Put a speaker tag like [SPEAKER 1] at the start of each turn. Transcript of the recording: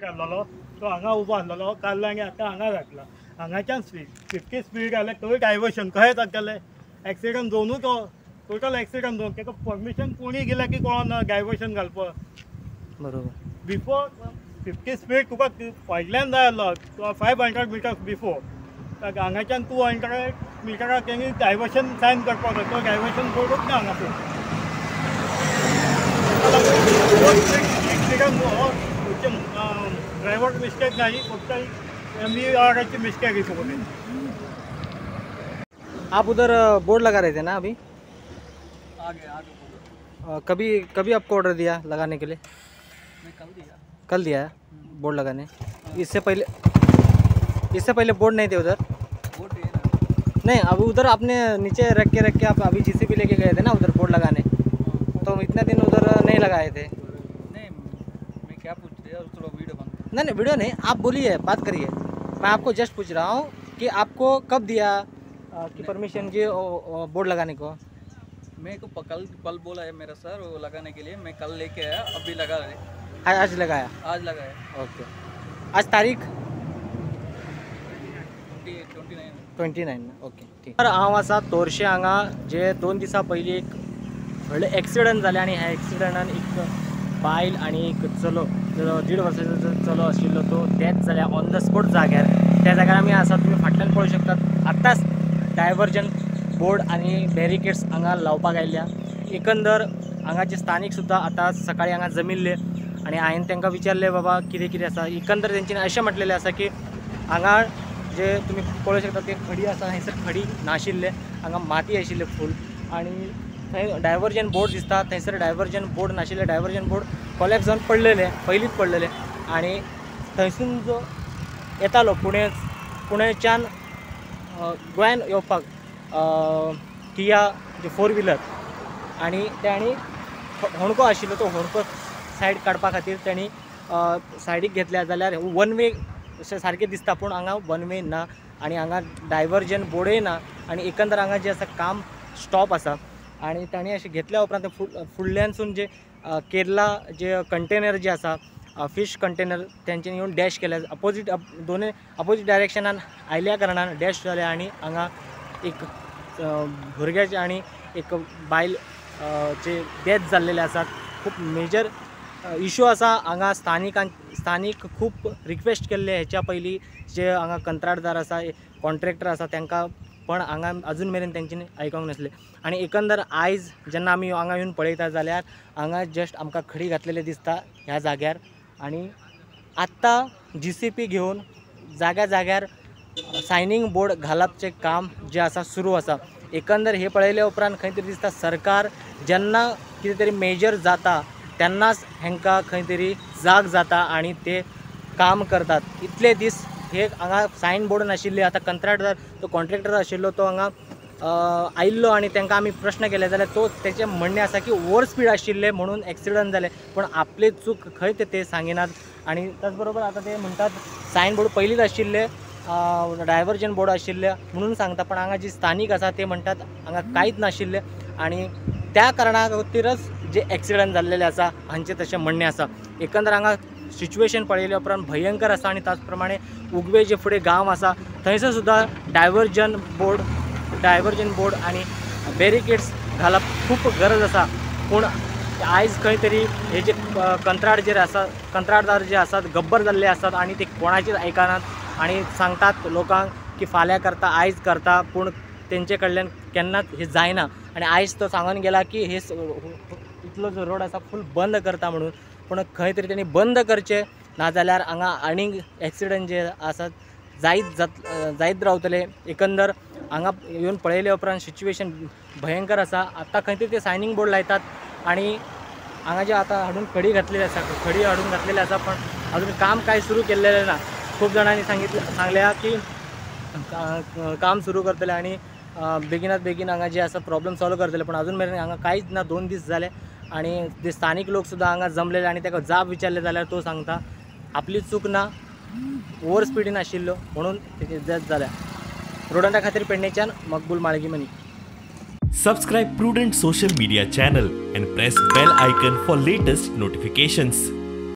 [SPEAKER 1] आसलेलो तो हांगा उबो आसलेलो काडलो आनी आतां हांगा घातला. हांगाच्यान स्पीड 50 स्पीड घालें थंय डायवर्शन कशें जातलें एक्सिडंट जावनूच तो टोटल एक्सिडंट जावन ताका परमिशन कोणी दिल्या की कोणा डायवर्शन घालपाक.
[SPEAKER 2] बरोबर
[SPEAKER 1] बिफोर 50 स्पीड तुका फाटल्यान जाय आसलो 500 मिटर्स बिफोर. हांगाच्यान 200 मिटराक तेणी डायवर्शन सायन करपाक जाय. तो डायवर्शन बोर्डूच ना हांगासर. एक्सिडंट हो ड्रायव्हर मिस्टेक नाही, फक्त एमईआराची मिस्टेक ही सगळी.
[SPEAKER 2] आप उधर बोर्ड लगा रहे थे ना अभी?
[SPEAKER 3] आगे आगे
[SPEAKER 2] कभी कभी आपको ऑर्डर दिया लगाने के लिए?
[SPEAKER 3] मैं कल दिया.
[SPEAKER 2] कल दिया है बोर्ड लगाने? इससे पहले बोर्ड नहीं थे उधर?
[SPEAKER 3] बोर्ड है ना.
[SPEAKER 2] नहीं अब उधर आपने नीचे रख के आप अभी जीसीबी लेके गए थे ना उधर बोर्ड लगाने, तो इतना दिन उधर नहीं लगाए थे?
[SPEAKER 3] नहीं मैं क्या पूछ रहा हूँ, थोड़ा वीडियो बंद.
[SPEAKER 2] नहीं नहीं वीडियो नहीं, आप बोलिए बात करिए. मैं आपको जस्ट पूछ रहा हूँ कि आपको कब दिया कि परमिशन की बोर्ड लगाने को?
[SPEAKER 3] मेरे को कल कल बोला है मेरा सर वो लगाने के लिए. मैं कल लेके आया, अभी लगा रहे.
[SPEAKER 2] आज लगाया?
[SPEAKER 3] आज लगाया.
[SPEAKER 2] ओके. आज तारीख
[SPEAKER 3] 29.
[SPEAKER 2] ओके ठीक. तर हांव आसा तोरशे हांगा जे 2 दिसां पयलीं एक व्हडलें एक्सिडंट जालें आनी ह्या एक्सिडंटान एक बायल आनी एक चलो 1.5 वर्साचो जो चलो आशिल्लो तो डेथ जाल्या ऑन the spot जाग्यार. त्या जाग्यार आमी आसा, तुमी फाटल्यान पळोवंक शकतात. आत्ताच डायवर्जन बोर्ड आनी बॅरिकेड्स हांगा लावपाक आयल्या. एकंदर हांगाचे स्थानीक सुद्दां आतां सकाळीं हांगा जमिल्ले आनी हांवें तांकां विचारलें बाबा कितें कितें आसा. एकंदर तेंच्यांनी अशें म्हटलेलें आसा की हांगा जे तुमी पळोवंक शकता ते खडी आसा, थंयसर खडी नाशिल्ले, हांगा माती आशिल्ली फूल आनी थंय डायवर्जन बोर्ड दिसता, थंयसर डायवर्जन बोर्ड नाशिल्ले, डायवर्जन बोर्ड कोलॅप्स जावन पडलेले, पयलींच पडलेले. आनी थंयसून जो येतालो पुणेच्यान गोंयान येवपाक किया जे 4 व्हिलर आनी तांणी होणको आशिल्लो तो होणको सायड काडपा खातीर तांणी सायडीक घेतल्या जाल्यार वन वे अशें सारकें दिसता, पूण हांगा वन वे ना आनी हांगा डायवर्जन बोर्डूय ना आनी एकंदर हांगा जें आसा काम स्टॉप आसा. आनी तांणी अशें घेतल्या उपरांत फुडल्यानसून जे केरला जे कंटेनर जे आसा फिश कंटेनर तेंच्यांनी येवन डॅश केल्या. अपोजीट दोनूय अपोजीट डायरेक्शनान आयल्या कारणान डॅश जाले आनी हांगा एक भुरग्याचे आनी एक बायल जे डेथ जाल्लेले आसात. खूब मेजर इशू आसा हांगा. स्थानीक खूब रिक्वेस्ट केल्ले हेच्या पयलीं जे हांगा कंत्राटदार आसा, कॉन्ट्रॅक्टर आसा तांकां, पण हांगा अजून मेरेन तेंच्यांनी आयकोंक नासलें. आनी एकंदर आयज जेन्ना आमी हांगा येवन पळयता जाल्यार हांगा जस्ट आमकां खडी घातलेली दिसता ह्या जाग्यार आनी आत्तां जीसीपी घेवन जाग्या जाग्यार सायनींग बोर्ड घालपाचें काम जें आसा सुरू आसा. एकंदर हे पळयल्या उपरांत खंय तरी दिसता सरकार जेन्ना कितें तरी मेजर जाता तेन्नाच हेंकां खंय तरी जाग जाता आनी ते काम करतात. इतले दीस हे हांगा सायन बोर्ड नाशिल्ले. आतां कंत्राटदार तो कॉन्ट्रॅक्टर आशिल्लो तो हांगा आयिल्लो आनी तांकां आमी प्रश्न केले जाल्यार तो तेचें म्हणणें आसा की ओवर स्पीड आशिल्ले म्हणून एक्सिडंट जाले, पूण आपली चूक खंय ते सांगिनात. आनी त्याच बरोबर आतां ते म्हणटात सायन बोर्ड पयलींच आशिल्ले, डायवर्जन बोर्ड आशिल्ले म्हणून सांगता, पण हांगा जी स्थानीक आसा ते म्हणटात हांगा कांयच नाशिल्लें आनी त्या कारणा खातीरच जे एक्सिडंट जाल्लेले आसा हांचें तशें म्हणणें आसा. एकंदर हांगा सिच्युएशन पळयल्या उपरांत भयंकर आसा आनी त्याच प्रमाणे उगवे जे फुडें गांव आसा थंयसर सुद्दां डायवर्जन बोर्ड आनी बॅरिकेड्स घालप खूब गरज आसा. पूण आयज खंय तरी हे जे कंत्राटदार जे आसात गब्बर जाल्ले आसात आनी ते कोणाचेच आयकनात आनी सांगतात लोकांक की फाल्यां करता आयज करता, पूण तेंचे कडल्यान केन्नाच हें जायना. आनी आयज तो सांगून गेला की हे इतलो जो रोड आसा फूल बंद करता म्हणून, पूण खंय तरी तेणी बंद करचें, नाजाल्यार हांगा आनीक एक्सिडंट जे आसात जायत रावतले. एकंदर हांगा येवन पळयल्या उपरांत सिच्युएशन भयंकर आसा. आतां खंय तरी ते सायनींग बोर्ड लायतात आनी हांगा जे आतां हाडून खडी घातलेली आसा, खडी हाडून घातलेली आसा, पण अजून काम कांय सुरू केल्लेलें ना. खूब जाणांनी सांगल्या की काम सुरू करतले आनी बेगिनात बेगीन हांगा जे आसा प्रॉब्लम सॉल्व करतले, पण अजून मेरेन हांगा कांयच ना. 2 दीस जाले आनी ते स्थानीक लोक सुद्दां हांगा जमलेले आनी ताका जाप विचारले जाल्यार तो सांगता आपली चूक ना, ओवर स्पिडीन आशिल्लो म्हणून तेची डेथ जाल्या. प्रुडंटा खातीर पेडणेच्यान Maqbool Malgimani.
[SPEAKER 4] Subscribe Prudent social media channel and press bell icon for latest notifications.